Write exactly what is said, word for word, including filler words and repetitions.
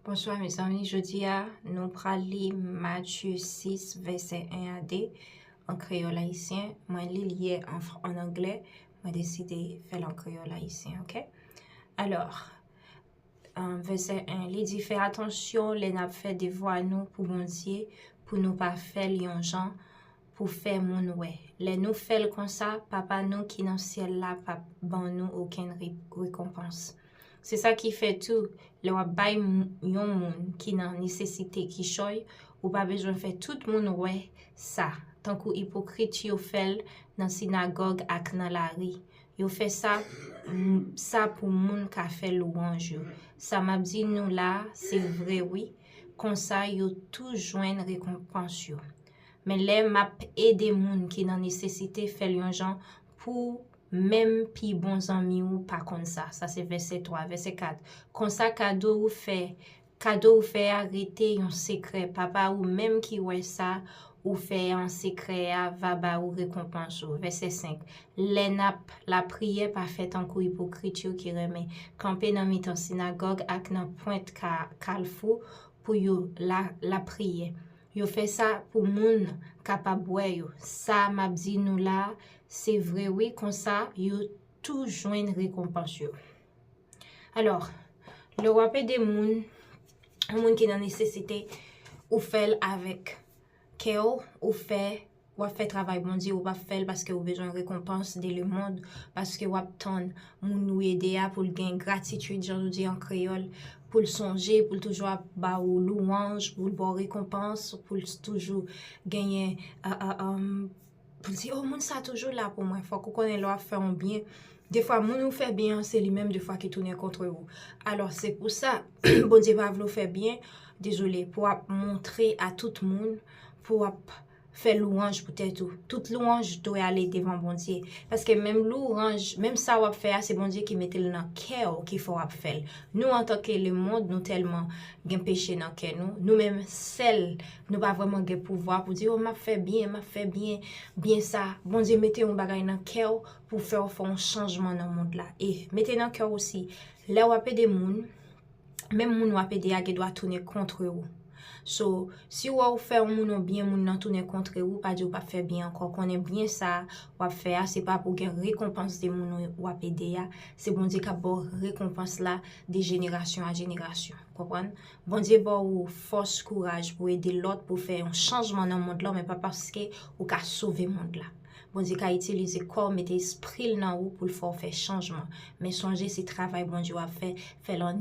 Bonswa mezanmi, jodi a nou pral li Matye sis vèsè en a de an kreyòl ayisyen. Mwen li l yè an, an anglè, mwen deside fè l an kreyòl ayisyen, oke? Alò, vèsè en, li di, fè atansyon lè n ap fè devwa nou pou Bondye, pou nou pa fè l yon jan pou fè moun wè. Lè nou fè l konsa, Papa nou ki nan syèl la p ap ban nou okenn rekonpans. Se sa ki fè tou, lè w ap bay yon moun ki nan nesesite kichòy, ou pa bezwen fè tout moun wè sa, tankou ipokrit yo fè l nan sinagòg ak nan lari. Yo fè sa, sa pou moun ka fè lwanj yo. Sa m ap di nou la a, se vre wi. Konsa yo tou jwenn rekonpans yo. Men lè m ap ede moun ki nan nesesite, fè l yon jan pou menm pi bon zanmi w pa konn sa. Sa se vèsè twa. Vèsè kat. Konsa kado ou fè, kado ou fè a rete yon sekrè. Papa ou menm ki wè sa ou fè an sekrè a va ba ou rekonpans ou. Vèsè senk. Lè n ap lapriyè, pa fè tankou ipokrit yo ki renmen kanpe nan mitan sinagòg ak nan pwent ka, kalfou pou yo la, lapriyè. Yo fè sa pou moun kapab wè yo. Sa m ap di nou la a, se vre wi, konsa yo tou jwenn rekonpans yo. Alò, lè w ap ede moun, yon moun ki nan nesesite, ou fè l avèk kè w, ou fè, w ap fè travay Bondye, ou p ap fè l paske ou bezwen rekonpans de lemonn, paske w ap tann moun ou ede a pou l gen gratitid, jan nou di an kreyòl, pou l sonje, pou l toujou ap ba ou lwanj, pou l ba w rekonpans, pou l toujou genyen, pou l di, o, moun sa toujou la pou mwen. Fòk ou konnen lè w ap fè yon byen, defwa moun ou fè byen an, se li menm defwa ki tounen kont ou. Alò, se pou sa, Bondye pa vle w fè byen, dezole, pou w ap montre a tout moun, pou w ap fè lwanj pou tèt ou. Tout lwanj dwe ale devan Bondye. Paske menm lwanj, menm sa w ap fè a, se Bondye ki mete l nan kè w, ki fè w ap fè l. Nou, antanke lemonn, nou tèlman gen peche nan kè nou. Nou menm sèl, nou pa vrèman gen pouvwa pou di, o, m ap fè byen, m ap fè byen, byen sa. Bondye mete yon bagay nan kè w pou fè w fè yon chanjman nan mond la. E mete nan kè w osi, lè w ap ede moun, menm moun w ap ede a gen dwa tounen kont ou. So, si w wè ou fè yon moun yon byen, moun nan tounen kont ou, pa di w p ap fè byen ankò. Konnen byen sa w ap fè a, se pa pou gen rekonpans de moun w ap ede a. Se Bondye k ap ba w rekonpans la de jenerasyon a jenerasyon. Konprann? Bondye ba w fòs, kouraj pou ede lòt, pou fè yon chanjman nan mond lan, men pa paske ou ka sove mond la. Bondye ka itilize kò w, mete espri l nan ou pou l fè w fè chanjman. Men sonje, se travay Bondye w ap fè, fè l an